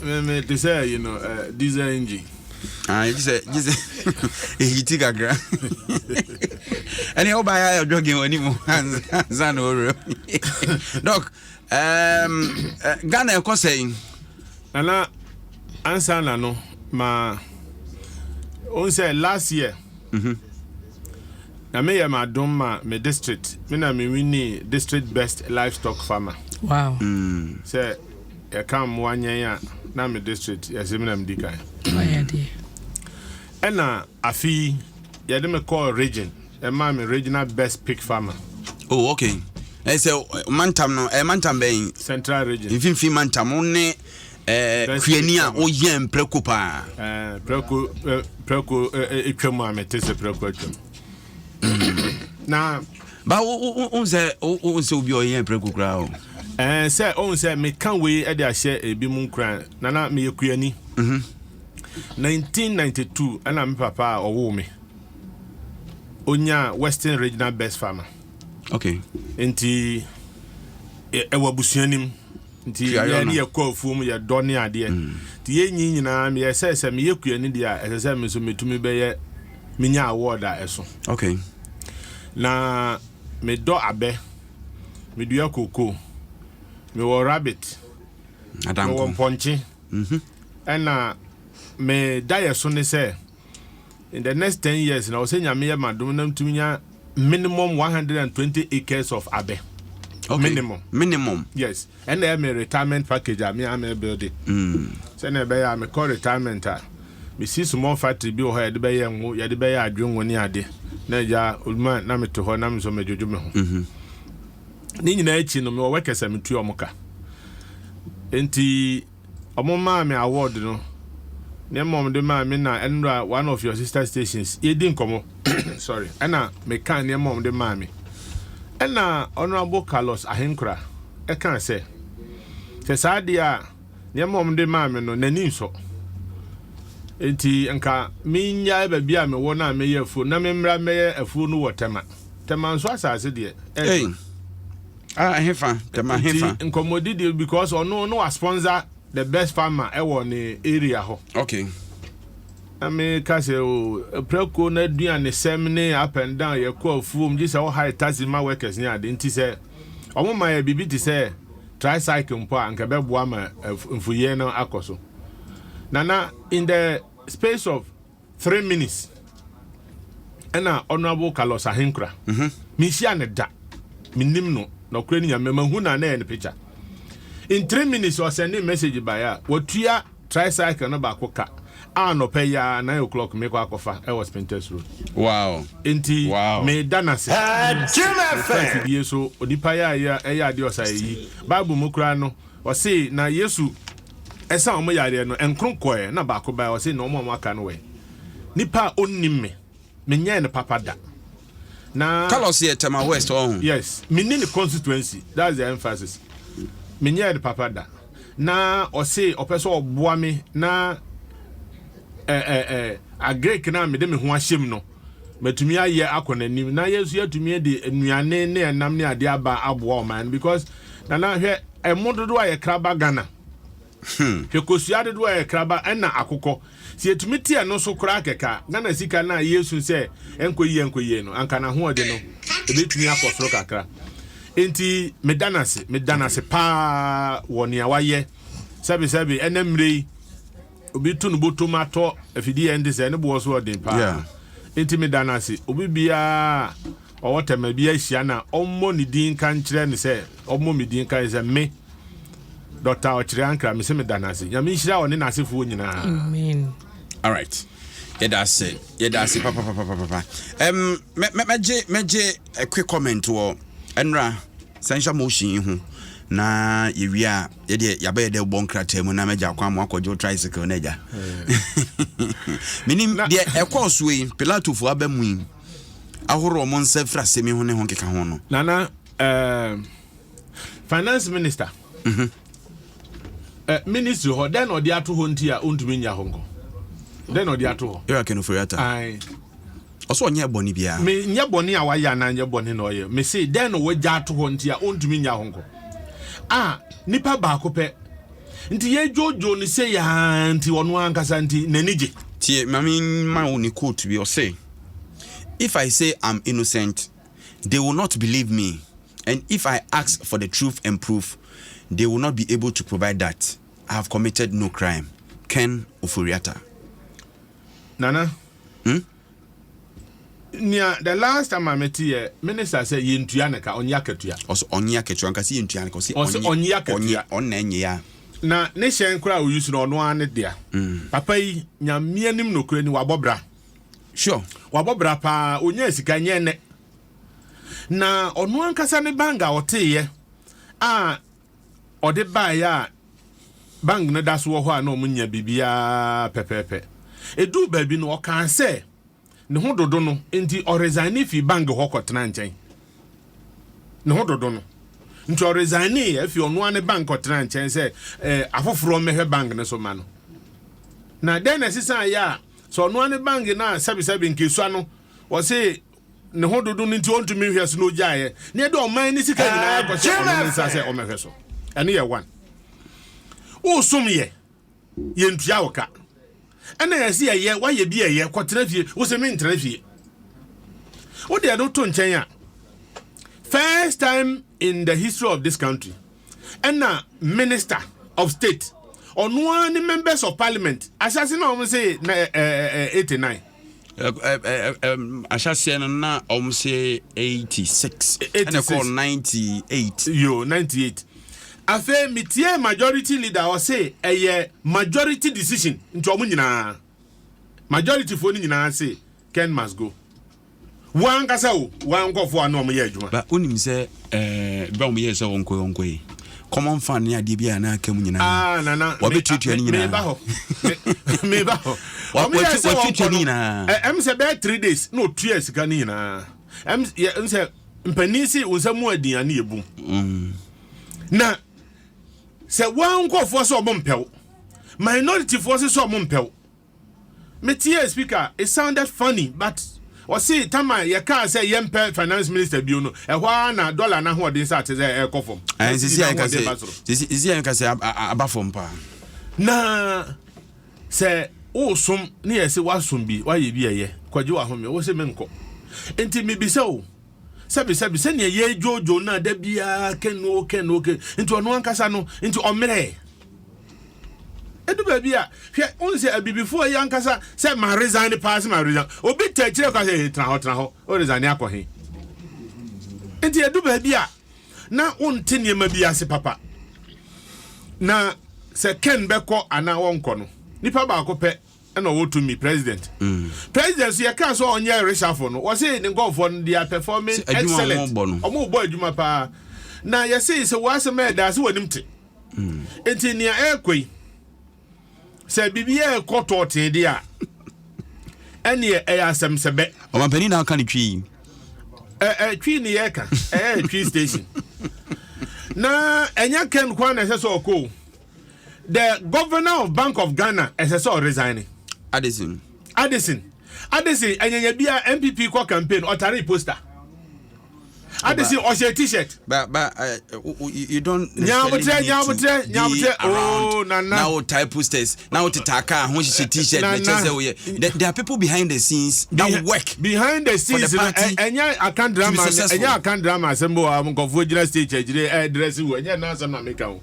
Me te sɛ you know, diesel engine. Ah, gye sɛ gye sɛ ɛhiti kakra. Ɛne wobaeɛ ayɛ jogging wɔ anim ansa na wɔwerɛ. Doc, Ghana ɛkɔ sɛn? Nana, ansa na no ma ohun sɛ last year na meyɛ m'adom ma me district, me na me winni district best livestock farmer. Sɛ yɛka mmoa nyɛn a, na me district yɛsɛ me na medi kan. Ɔyɛ deɛ. Ɛna afe yi yɛde me kɔɔ region, ɛmaa me regional best pig farmer. Oh, okay. Ɛ sɛ mantam no, ɛ mantam bɛn? Central Region. Mfimfini mantam wo ne Best kuani pig a farmer. woyɛ mprako paa. Prako etwa mu a mete sɛ prako atwam. Na Ba wo sɛ wo sɛ obi a ɔyɛ mprako koraa o. Sɛ ohun sɛ meka wei de ahyɛ ebi mu nkuran, Nana, meyɛ kuani. 1992 ɛna me papa a ɔwoo me onya Western Regional Best Farmer. Nti ɛwɔ abusua nim. Nti Kuayɔ yɛn no. ne yɛkɔ afuom, yɛdɔ ne adeɛ. Nti yɛn nyi nyinaa meyɛ sɛ meyɛ kuani deɛ a, ɛsɛ sɛ me nso metumi bɛyɛ menya award a ɛso. Na medɔ abɛ, medua koko, mewɔ rabbit, mewɔ Adanko. mpɔnkye. Ɛna me da yɛ so ne sɛ in the next 10 years na ɔsɛ Nyame yɛ madom na ntumi nya minimum 120 acres of abɛ. Minimum. Minimum. Yes, ɛna ɛyɛ me retirement package a me a me build it. Sɛnea ɛbɛyɛ a mekɔ retirement a, mesi small factory bi wɔ hɔ a yɛde bɛyɛ ngo, yɛde bɛyɛ adwengo ne ade, na agya oluma na mete hɔ na me nso medwodwo me ho. Ne nyinaa akyi no, mewɔ workers a metua ɔmo ka. Nti ɔmo maa me award no, nneɛma ɔmo de maa me na ɛnora one of your sister stations yɛdi nkɔmmɔ, sorry, ɛna meka nneɛma ɔmo de maa me, ɛna Honourable Carlos Ahenkora ɛka sɛ saa adeɛ a nneɛma ɔmo de maa me no n'ani nsɔ, nti nka menyae baabi a mewɔ no a meyɛ afuo na memmra mmɛyɛ afuo no wɔ Tɛma. Tɛma nso asase deɛ Hey. ɛɛfa. Ah, hefa, Tɛma hefa. Nti nkɔmmɔdidi because ɔno no wa sponsor the best farmer ɛwɔ ne area hɔ. Na meka sɛ o prɛko no aduane sɛm ne up and down, yɛkɔ afuom gye sɛ wohae taxi ma workers ne ade, nti sɛ ɔmo ma yɛ biribi te sɛ tricycle mpo a, anka ɛbɛboa ma mfuyɛ no akɔ so. Nana, in the space of 3 minutes ɛna Honourable Carlos Ahenkura, menhyia ne da, menim no na ɔkura ne Nyame mahu na na ɛyɛ ne picture, in 3 minutes ɔsɛnde message baeɛ a watua tricycle no baako ka a nɔpɛ yi a 9 o'clock mekɔ akɔfa ɛwɔ Spintex Road. Nti meda n'ase. Jim Mefa FM. afidie so onipa yɛ a ɛyɛ adeɛ ɔsa yi Bible mu koraa no, ɔse na Yesu ɛsan ɔmo yareɛ no nkron kɔɛ na baako baɛ, ɔse na ɔmo a ɔmo aka no wɛ nipa a ɔnnim me, menyɛɛ no papa da na Carlos yɛ Tema West ɔho. Yes, menni ne constituency, that's the emphasis. Menyɛɛ no papa da na ɔse ɔpɛ sɛ ɔboa me na ɛ ɛ ɛ agric na mede me ho ahyɛ mu no matumi ayɛ akɔ n'anim na yɛn nso yɛatumi de nnuane ne ɛnam ne adeɛ aba aboa ɔman no, because Nana, hwɛ ɛmo dodoɔ a yɛkra ba Ghana, hwɛ kosua dodoɔ a yɛkra ba, ɛna akokɔ. Sɛ yɛtumi te ɛno so koraa kɛkɛ a, Ghana sika no a yɛsu sɛ ɛnkɔ yie ɛnkɔ yie no, anka n'ahoɔden no ɛbɛtumi akɔ soro kakra. Nti meda no ase, meda no ase paa wɔ nea wayɛ. Sɛbesɛbe ɛnɛ mmerɛ yi obi to no bɔtɔm atɔ afidie ɛnte sɛ ne boɔ so ɔden paa. Nti meda no ase. Obi biara ɔwɔ Tɛma bi ahyia na ɔmmɔ ne din nka nkyerɛ no sɛ ɔmmɔ me din nka sɛ me Dr. Ɔkyerɛ Ankra me sɛ meda no ase. Nyame nhyira ɔne n'asefoɔ nyinaa. Amen. All right. Yɛda ase. Yɛda ase papapapapapa. Mɛgye a quick comment wɔ ɛnra censure motion yi ho na yɛwie a yɛdeɛ yɛabɛyɛ dɛ wobɔ nkrataa mu na mɛgya kwan mo akɔgye wo tricycle no agya. Menim deɛ ɛkɔɔ soɔ yi, Pilatofoɔ aba mu yi ahoroɔ mo nsa firi asɛm yi ho ne ho nkeka ho no. Nana, finance minister ministry hɔ dɛn na ɔde ato hɔ nti a ɔntumi nya hɔ nkɔ? Dɛn na ɔde ato hɔ? Ɛwɔ Ken Ofori-Atta. Ae. Ɔsɛ ɔnyɛ bɔne biara. Me nyɛ bɔne a wayɛ anaa nyɛ bɔne na ɔyɛ, me se dɛn na wagya ato hɔ nti a ɔntumi nya hɔ nkɔ a nipa baako pɛ? Nti yɛdwodwo no sei aa nti ɔno ankasa nti n'ani gye. Tie, ma me ma wo ne quote bi. Ɔse, "If I say I'm innocent, they will not believe me, and if I ask for the truth and proof, they will not be able to provide that. I have committed no crime." Ken Ofori-Atta. Nana, nea the last time a mete yɛ minister sɛ yɛntua ne ka, ɔnyɛ akatua. Ɔsɛ ɔnye akatua, nka sɛ yɛntua ne ka, ɔsɛ Ɔsɛ ɔnye akatua. Ɔnye, ɔnna ɛnyɛ ya. Na ne hyɛn koraa a oyi so no, ɔno ara ne dea. Papa yi, Nyame anim nokorɛ ni, wabɔ bra. Wabɔ bra paa. Ɔnya sika nyɛ nnɛ. Na ɔno ankasa ne bank a ɔteeɛ a ɔde baeɛ a bank no da so wɔ hɔ a na ɔmo nya biribiara pɛpɛɛpɛ. Ɛduu baabi no, ɔkaa sɛ ne ho dodo no nti ɔresign fi bank hɔ kɔtena nkyɛn. Ne ho dodo no nti ɔresign afi ɔno ara ne bank kɔtena nkyɛn sɛ afoforɔ mmɛhwɛ bank no so ma no. Na dɛn na ɛsesa yɛ a sɛ ɔno ara ne bank no a sɛbisɛbi nkesua no, wɔse ne ho dodo no nti ɔntumi nhwɛ so na ogyaeɛ na yɛde ɔman ne sika nyinaa kɔhyɛ ɔno ne nsa sɛ ɔmɛhwɛ so? Ɛno yɛ one. Wosom yɛ, yɛntua wo ka, ɛna yɛsi ɛyɛ wayɛ bi, ɛyɛ kɔtena fie, wosɛ mentena fie. Wode ɛno to nkyɛn a, first time in the history of this country ɛna minister of state, ɔno ara ne members of parliament ahyase na wɔn se na ɛ ɛ 89. Ahyɛseɛ no na ɔm sɛ 86, ɛna ɛkɔɔ 98. Yo, 98. Afei metie majority leader, ɔse ɛyɛ majority decision nti ɔmo nyinaa, majority foɔ no nyinaa se Ken must go. Wɔn ankasa o, wɔn nkɔfoɔ a na ɔmo yɛ adwuma. Ba wonim sɛ berɛ a wɔyɛɛ sɛ wɔnkɔ wɔnkɔ yi, common fund ne adeɛ bi a na aka mu nyinaa, Ah, Nana, wɔbɛtuatua ne nyinaa. Meba hɔ, meba hɔ. Ɔmo yɛ sɛ wɔatuatua wɔnkɔ ne no nyinaa. Ɛm sɛ bɛyɛ 3 days na otua sika ne nyinaa. Ɛm yɛ n sɛ mpanin si wo nsa mu aduane yɛ bum. Na sɛ wɔn nkɔfoɔ sɛ ɔmo mpɛw, minority foɔ sɛ ɔmo mpɛw. Metie speaker, it sounded funny, but ɔse tama yɛkaa sɛ yɛmpɛ finance minister bio no, ɛhɔ ara na dollar n'ahoɔden sɛ ate sɛ ɛrekɔ fam. Sisi a yɛka N'ahoɔden ba sɛ soro. Sisi a yɛka sɛ aba fam paa. Na sɛ wosom ne yɛ sɛ woasom bi, woayɛ bi, ɛyɛ kɔgye wahome, wo sɛ menkɔ. Nti mebisa o, sɛbisɛbi, sɛnea yɛdwodwo no a da biara kɛno kɛno kɛ nti ɔno ankasa no nti ɔmmerɛ ɛdu baabi a, hwɛ, wohu sɛ abibifoɔ yi ankasa sɛ ma resign paa, sɛ ma resign, obi ta akyirɛ ka sɛ, "Hey, tena hɔ, tena hɔ, wo resign akɔ he?" Nti ɛdu baabi a na wonte nneɛma bi ase papa. Na sɛ Ken bɛkɔ anaa wɔnkɔ no, nipa baako pɛ ɛna ɔwɔ tumi, president. President so yɛka sɛ ɔnyɛ reshuffle no, wɔse ne nkɔfoɔ no, they are performing Sɛ adwuma a excellent. wɔbɔ no. Ɔmo bɔ adwuma paa. Na yɛse sɛ wɔasɛm ɛda sɛ wɔnim te nti nea ɛrekɔ yi, sɛ biribi ɛrekɔ tɔɔtee deɛ a, ɛneɛ ɛyɛ asɛm sɛ bɛ Ɔmampanin na aka ne twi. Ɛ ɛ twi ne yɛka, ɛyɛ Twi station. Na ɛnyɛ Ken kwan na ɛsɛ sɛ ɔkɔ o. The governor of Bank of Ghana, ɛsɛ sɛ ɔresign. Addison. Addison, Addison ɛnyɛnyɛ bi a NPP kɔ campaign, ɔtare poster. Addison ɔhyɛ T-shirt. But you don't Nyabotrɛ, nyabotrɛ, nyabotrɛ. Oh, Nana. Now type posters. Now to taka ho hyehyɛ T-shirt. Na Nana. kyerɛ sɛ woyɛ. There are people behind the scenes that work behind the scenes for the no. party Ɛnyɛ akan to be drama. successful. Ɛnyɛ akan drama asɛm bi wɔ nkɔfoɔ gyina stage akyire ɛdrɛsi wɔ. Ɛnyɛ n'asɛm na meka o.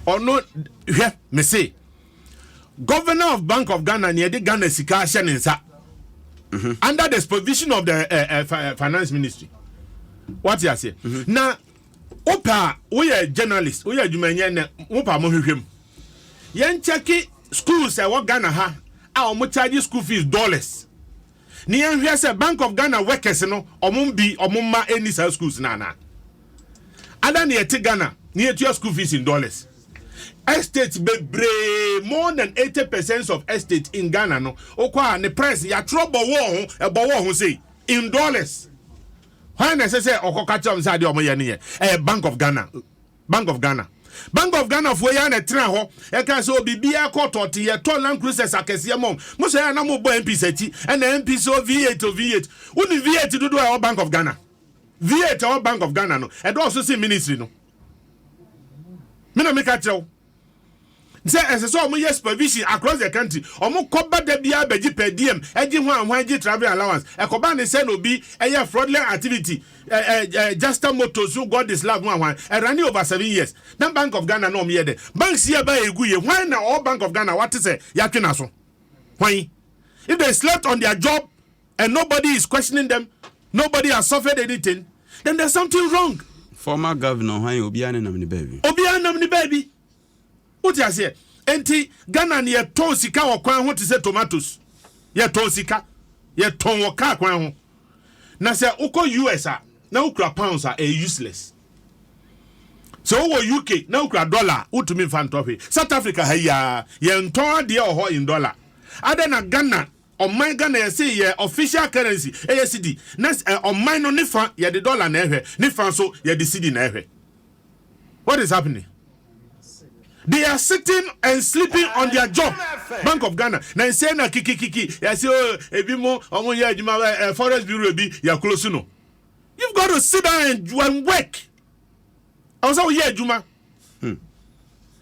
Ɔno hwɛ, me se governor of Bank of Ghana ni yɛde Ghana sika ahyɛ ne nsa under the supervision of the finance ministry. Wate aseɛ? Na wopɛ a woyɛ journalist, woyɛ adwuma nyɛ nɛ, wopɛ a mohwehwɛ mu, yɛnkyɛke schools a ɛwɔ Ghana ha a wɔn charge school fees dollars ne yɛnhwɛ sɛ Bank of Ghana workers no, ɔmo bi ɔmo mma ɛni saa schools no anaa. Ada ne yɛte Ghana ne yɛtua school fees in dollars. Estate bebree, more than 80% of estate in Ghana no, okɔ a ne price yɛatwerɛ bɔ wɔɔ ho, ɛbɔ wɔɔ ho sei in dollars. Hwan na ɛsɛ sɛ ɔkɔka kyerɛ ɔmo sɛ adeɛ a ɔmo yɛ no yɛ ɛyɛ Bank of Ghana, Bank of Ghana, Bank of Ghana foɔ yi a na ɛtena hɔ ɛka sɛ obi biara kɔ tɔɔte, yɛtɔ Land Cruisers akɛseɛ mɔ mo sɛ ɛna mo bɔ MPs akyi, ɛna MPs o V8 o V8. Woni V8 dodoɔ a ɛwɔ Bank of Ghana? V8 ɛwɔ Bank of Ghana no ɛdɔɔso sen ministry no. Me na meka kyerɛ wo. Sɛ ɛsɛ sɛ ɔmo yɛ supervision across the country. Ɔmo kɔba da biara bɛgye per diem, ɛgye ho ahoan, gye travelling allowance. Ɛkɔba ne sɛ na obi ɛyɛ fraudulent activity, ɛ ɛ ɛ Justa Motors, God is Love ho ahoan, ɛrani over 7 years na Bank of Ghana na ɔmo yɛ dɛ banks yɛ ba egu yɛ hwan na ɔwɔ Bank of Ghana wate sɛ yɛatwe na so hwan? If they slept on their job and nobody is questioning them, nobody has suffered anything, then there's something wrong. Former governor hwan, obiara ne nam ne baabi. Obiara nam ne baabi, wote aseɛ? Nti Ghana ne yɛtɔn sika wɔ kwan ho te sɛ tomatoes. Yɛtɔn sika, yɛtɔn wɔ kaa kwan ho. Na sɛ wokɔ US a na wokura pounds a, ɛyɛ useless. Sɛ wowɔ UK na wokura dollar a, wotumi mfa ntɔ hwee. South Africa ha yi a, yɛntɔn adeɛ wɔ hɔ in dollar. Adɛn na Ghana, ɔman Ghana, yɛse yɛ official currency ɛyɛ cedi, na ɔman no ne fa yɛde dollar na ɛhwɛ, ne fa nso yɛde cedi na ɛhwɛ? What is happening? They are sitting and sleeping on their job, Bank of Ghana. Na nsɛn na kikikiki yɛsɛ o, ebi mo ɔmo yɛ adwuma ɛ forex bureau bi yɛ close no. You've got to sit down and work. Ɛwɔ sɛ woyɛ adwuma.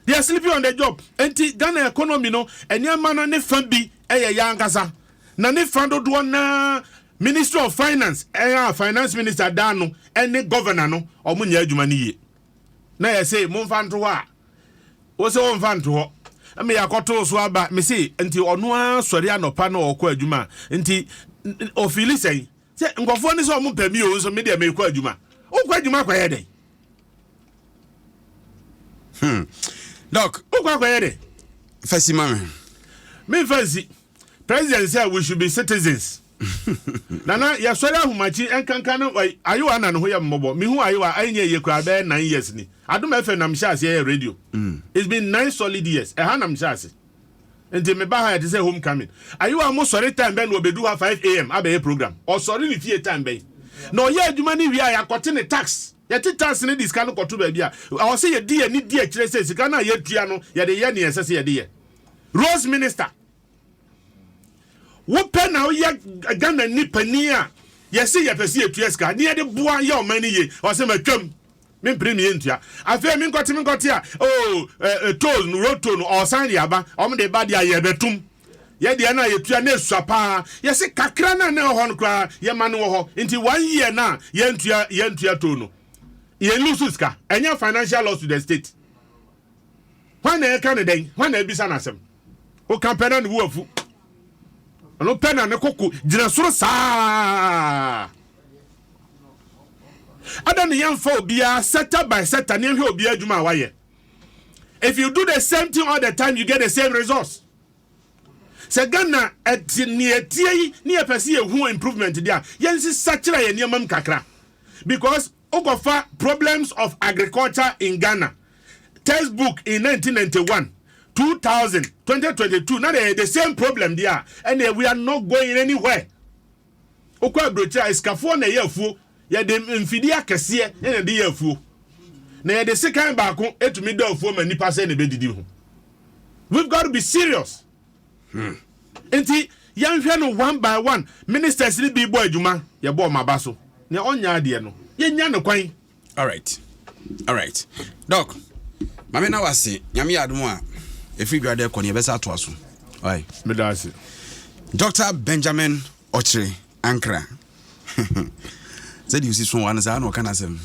They are sleeping on the job. Nti Ghana economy no, nneɛma no ne fa bi ɛyɛ yɛ ankasa, na ne fa dodoɔ naa Ministry of Finance, ɛyɛ a finance minister daa no ɛne governor no, ɔmo nyɛ adwuma no yie. Na yɛ sɛ momfa nto hɔ a, wo sɛ womfa nto hɔ ɛmɛ yɛakɔtoo so aba. Me se nti ɔno ara sɔre anɔpa na ɔkɔ adwuma a, nti ɔfili sɛn sɛ nkɔfoɔ ne sɛ ɔmo pɛ mi o, nso me deɛ mekɔ adwuma. Wokɔ adwuma akɔyɛ dɛn? Doc. Wokɔ akɔyɛ dɛn? Fasi ma me. Memfa nsi. President sɛ we should be citizens. Nana, yɛsɔre ahomakyi nkanka no, Ayewa na ne ho yɛ mmɔbɔ. Mehu Ayewa ɛnyɛ yie koraa, bɛyɛ 9 years ni. Adom FM nam hyɛ aseɛ yɛ radio. It's been 9 solid years. Ɛha nam hyɛ ase, nti meba ha yɛte sɛ homecoming. Ayewa mo sɔre time bɛn na ɔbɛdu ha 5 a.m. abɛyɛ program? Ɔsɔre ne fie time bɛn na ɔyɛ adwuma no wie a yɛakɔte ne tax? Yɛte tax ne de sika no kɔto baabi a ɔwɔ sɛ yɛdi yɛni di akyerɛ sɛ sika no a yɛtua no, yɛde yɛ neɛ ɛsɛ sɛ yɛde yɛ. Roads minister, wopɛ na woyɛ Ghana ni panin a yɛse yɛpɛ sɛ yɛtua sika ne yɛde boa yɛ ɔman no yie, ɔsɛ matwam, mempere meyɛ ntua. Afei menkɔte a oh, toll no, road toll no, ɔsan de aba. Ɔmo de ba deɛ a yɛbɛtom yɛdeɛ no a yɛtua na esua paa. Yɛse kakra no a na ɛwɔ hɔ no koraa yɛma no wɔ hɔ. Nti one year na yɛntua toll no, yɛn lose sika. Ɛnyɛ financial loss to the state? Hwan na ɛka ne dɛn? Hwan na ɛbisa n'asɛm? Woka pɛ na ne bu afu. Ɔno pɛ na ne koko gyina soro saa. Ada ne yɛmfa obiara sector by sector ne yɛhwɛ obiara adwuma a wayɛ. If you do the same thing all the time, you get the same results. Sɛ Ghana ɛte nea ɛtie yi ne yɛpɛ sɛ yɛhu improvement deɛ a, yɛnsesa kyerɛ yɛ nneɛma mu kakra, because wokɔfa Problems of Agriculture in Ghana textbook in 1991, 2000, 2022, na the same problem there, and we are not going anywhere. Wokɔ aburokyire a, esikafoɔ na ɛyɛ afuo. Yɛde mfidie akɛseɛ ɛna ɛde yɛ afuo, na yɛde sekan baako etumi dɔ afuo ma nipa sɛ na ebɛdidi ho. We've got to be serious. Nti yɛnhwɛ no one by one. Ministers ni bi bɔ adwuma, yɛbɔ ɔmo aba so. Nea ɔnya adeɛ no, yɛnya no kwan. All right, Doc, maame na wase. Nyame yɛ adom a, ɛfiri dwade kɔ ne yɛbɛsa atoa so. Alright. Meda ase. Dr Benjamin Ɔkyere Ankra, sɛdeɛ osi so wa no saa na ɔka no asɛm.